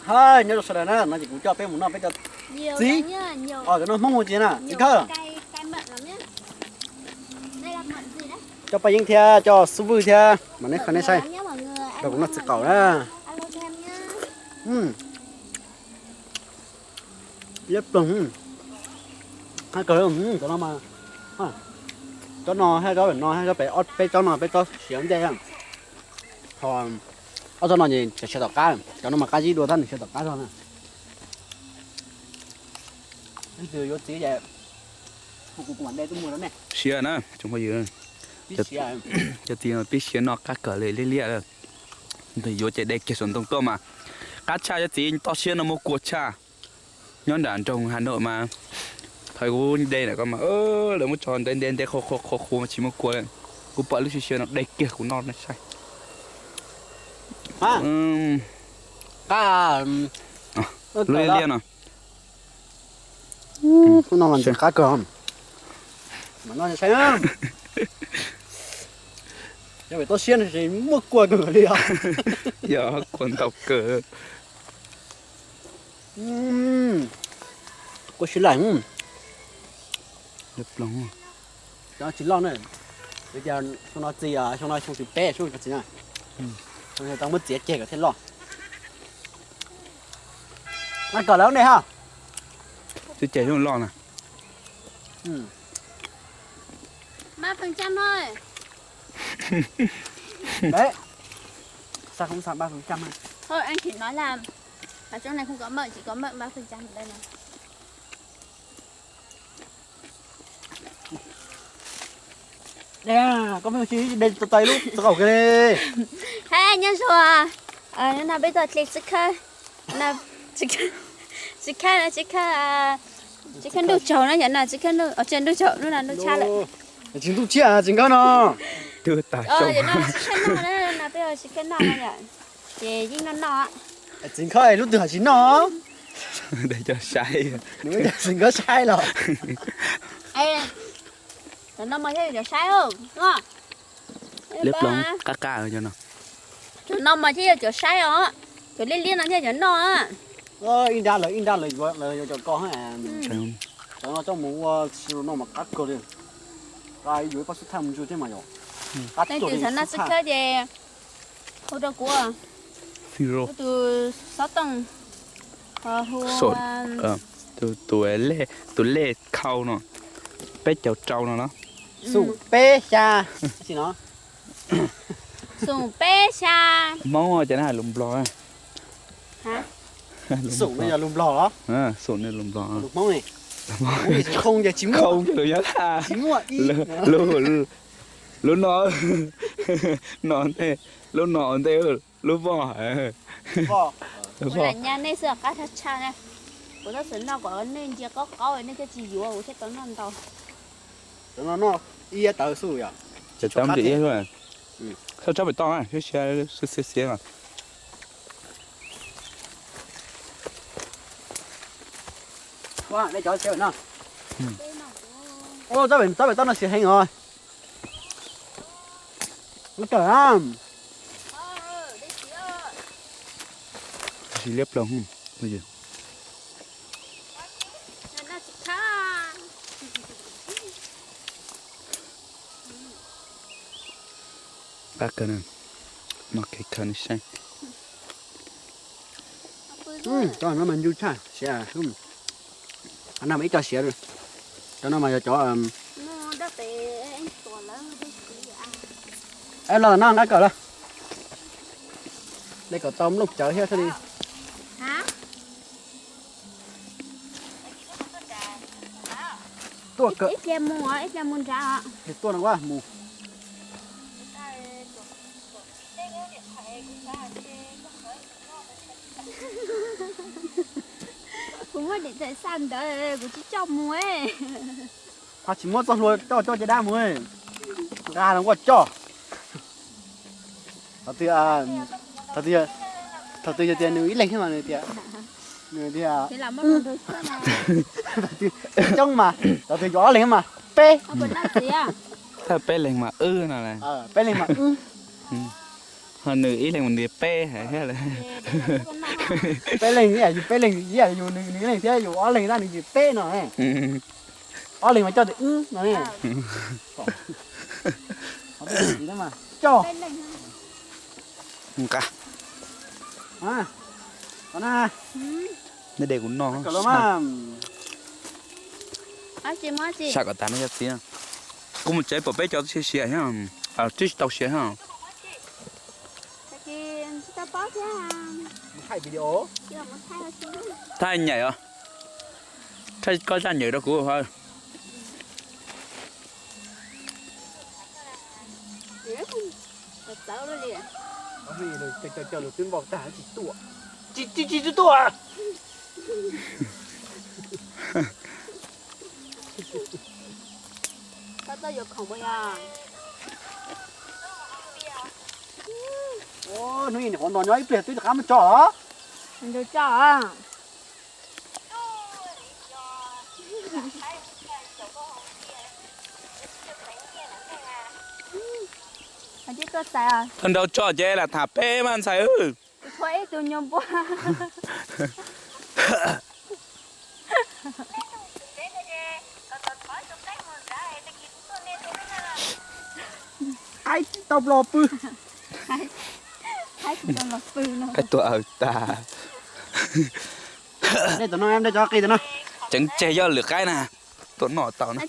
Hais nyob rau sawv daws na, no ces kuv coj peb mus noj peb cov txiv, cov noj Hmoob ua ntsis na, txiv khawb. Coj Paj Yeeb thiab coj Xub Vwj thiab mas neb qhov neb saib, rau kuv noj txiv qaum na. Liab ploog, hais kawg, cov no mas, cov no hais, cov no hais, cov pem ob peb tsob no peb tsob siav ntej. Ho ob tsob no ces siav tom qab, cov no mas qab zib dua tab nws siav tom qab zog na. Leej twg yuav txiv ces hu kuv, kuv mam de tuaj muag rau nej. Siav na tsoom phooj ywg, cov txiv no pib siav no qab kawg li, liab liab. Leej twg yuav ces de kiag saum ntoo tuaj mas qab tshaj, cov txiv toj siab no muaj kua tshaj. Nyob nram nroog Hà Nội mas thaum kuv de nram ko mas lawv muab tso ntev ntev ntev qhuav qhuav qhuav mas tsis muaj kua li. Kuv pom lub siav siav no de kiag kuv noj nej saib. Qab, lub liab liab no. Kuv noj mas ntxim qab kawg. Mas noj saib, yog pem toj siab no ces muaj kua kawg li os. Yog kua ntau kawg. Kua siv laim. Cov tsis loj na, xyoo no txiv, xyoo no xyoo thib peb xyoo txiv na, tau muab txiav ceg kom thiaj loj. Nqa kom lawv ne ha. Twb ceg xyoo loj na. Đấy. Sao không sao ba phần trăm ha? Thôi anh chỉ nói là ở trong này không có mận, chỉ có mận ba phần trăm ở đây này. Đây, có mấy con chim đây, tôi tay lút, tôi cẩu kìa đi. Hey, nyob zoo. Hnub no peb tuaj dle txiv khawb. Txiv khawb, txiv khawb, txiv khawb ntuj tsaug no yom, no txiv khawb ntuj, tsis ntuj tsaug, hnub no ntuj tshab lawm. Tsis ntuj tshiab, txiv khawb no. Txiv khawb noj na, no peb txiv khawb noj no yom. Ces yeej noj noj. Txiv khawb lub twg hais tsis noj. Cov saib, nws cov txiv khawb saib los. Cov no mas thiaj yog cov saib. Liab ploog qab qab cov no. Cov no mas thiaj yog cov saib os. Cov liab liab no thiaj yog cov noj. Ib nrab lawv, ib nrab lawv yuav, lawv yuav cov ko. Cov no coj mus ua tsis noj mas qab kawg li. Yuav ib pob xub thaj mus ntsuj thiab mas yom. Leej twg xav noj txiv khawb ces hu rau kuv. Hu tus xov tooj, hu tus lej khau no, peb caug rau no los. Xoom peb xya, tab sis no. Xoom peb xya. Hmoob ces nws hais lus Nplog. Xoom no yog lus Nplog los? Xoom no lus Nplog. Lus Hmoob ne. Khau ces tsis muaj, tsis muaj ib. Lub no, no ntej, lub no ntej, lub voj. Kuv lam nyas nej xwb, qab tshaj tshaj na. Kuv tab sis noj kom nej ntsia qaub qaub nej thiaj tsis yuav, kuv thiaj tau noj ntau. Cov no noj ib tawv xwb yom. Cov tawv ntsis ib xwb. Txhob tsob pem toj na, xiab xiab. Tsob pem toj no siav heev os. Ub, tawm na. Tab sis liab ploog. Qab kawg na, no kev khaws nej saib. Cov no mas ncw tshaj siav. Cov no mas ib co siav, cov no mas yog cov los no nqa kom lawm. Dej kom tau nplooj cawv thiab xwb li. Tuaj, ib pliag mus, ib pliag mus nrad. Tuaj no mus. Kuv muaj điện thoại xanh ntawd kuv tsis coj mus. Ho tsis muab txoj hlua coj coj caj dab mus, nqa los kuj coj. Thaum twg, thaum twg yog tias nws ib leeg thiab mas nws tias, nws tias coob mas, thaum twg yuav ob leeg mas peb. Thaj peb leeg mas wb no. Peb leeg mas wb. Ho nws ib leeg mas nws peb hais thiab lawm. Peb leeg ib yam yus peb leeg, ib yam yus nws leeg thiab yus ob leeg tab nws yim peb no. Ob leeg mas coj tias wb no ne. Coj. Nqa. Nej de kuv noj. Sam kom tas no cov txiv. Kuv mus tsev pom peb cov siav siav thiab, twb tsis tau siav thiab. Thaij nyaim os. Thaij koj zaj nyaim rau kuv. Tsis, tsis, tsis tuaj. Hnub ib nim qhuav nrog nyob ib pliag twb rov qab muab tso los. Thaij nraud tso ces lam tham peb mas ntxhais. Qaib tsis tau los pw. Qaib tuaj aws tas. Ceev tseg yog lwm qaib na. Tuaj noj tau na.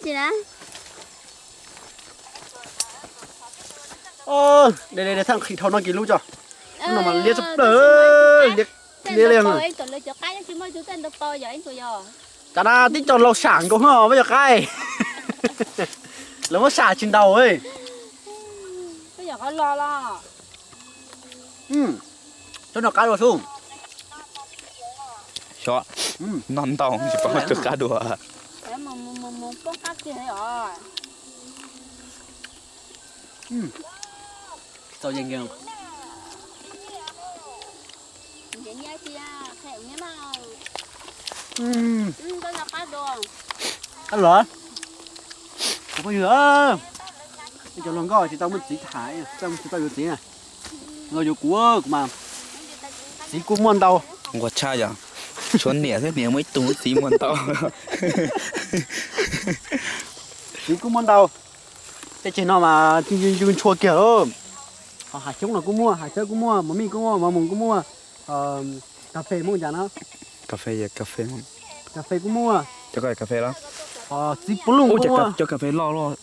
De, de, thaj nqhis dhau no kis lub tso. Lub no mas liab tshaj plaws, liab, liab li. Cas na tib co laus sam nkaus no peb cov qaib. Lawv muab sam tsis ntaus. Txhob noj qab dua xwb. Xyov, noj ntau tsis paub noj qab dua. Los, cov hluas nkauj tsis tau muaj txiv tham, tsis tau yuav txiv na. Los yuav kuv, kuv mas txiv kuj muaj ntau. Nquag tshaj yom, tshuav niam xwb niam muaj ib tug, txiv muaj ntau. Txiv kuj muaj ntau. Tej tseg no mas ntxhua ntxhua kiag lauj. Ho hav xyoob no kuj muaj, hav xyoob kuj muaj, mos mij kuj muaj, mos moos kuj muaj, kas fes muaj cas no. Kas fes, kas fes, kas fes kuj muaj. Cov kas fes los? Txiv pub lug kuj muaj. Cov kas fes loj loj.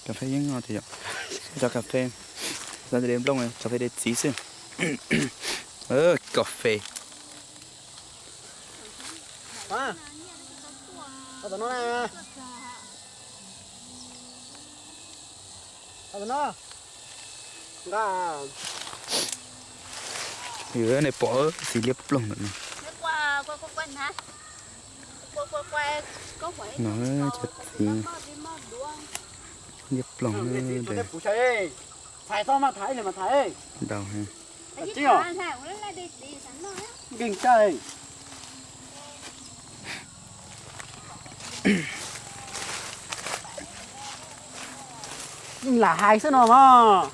Kas fes yeej no tiag yom. Cov kas fes, kas fes de nplooj, kas fes de txiv xwb. Kas fes. Tom no na. Tom no. Nqa. Nej pom txiv liab ploog ntawm no. No cov txiv liab ploog. Ntau. Nkeeg tshaj. Yeej lam hais xwb no mas.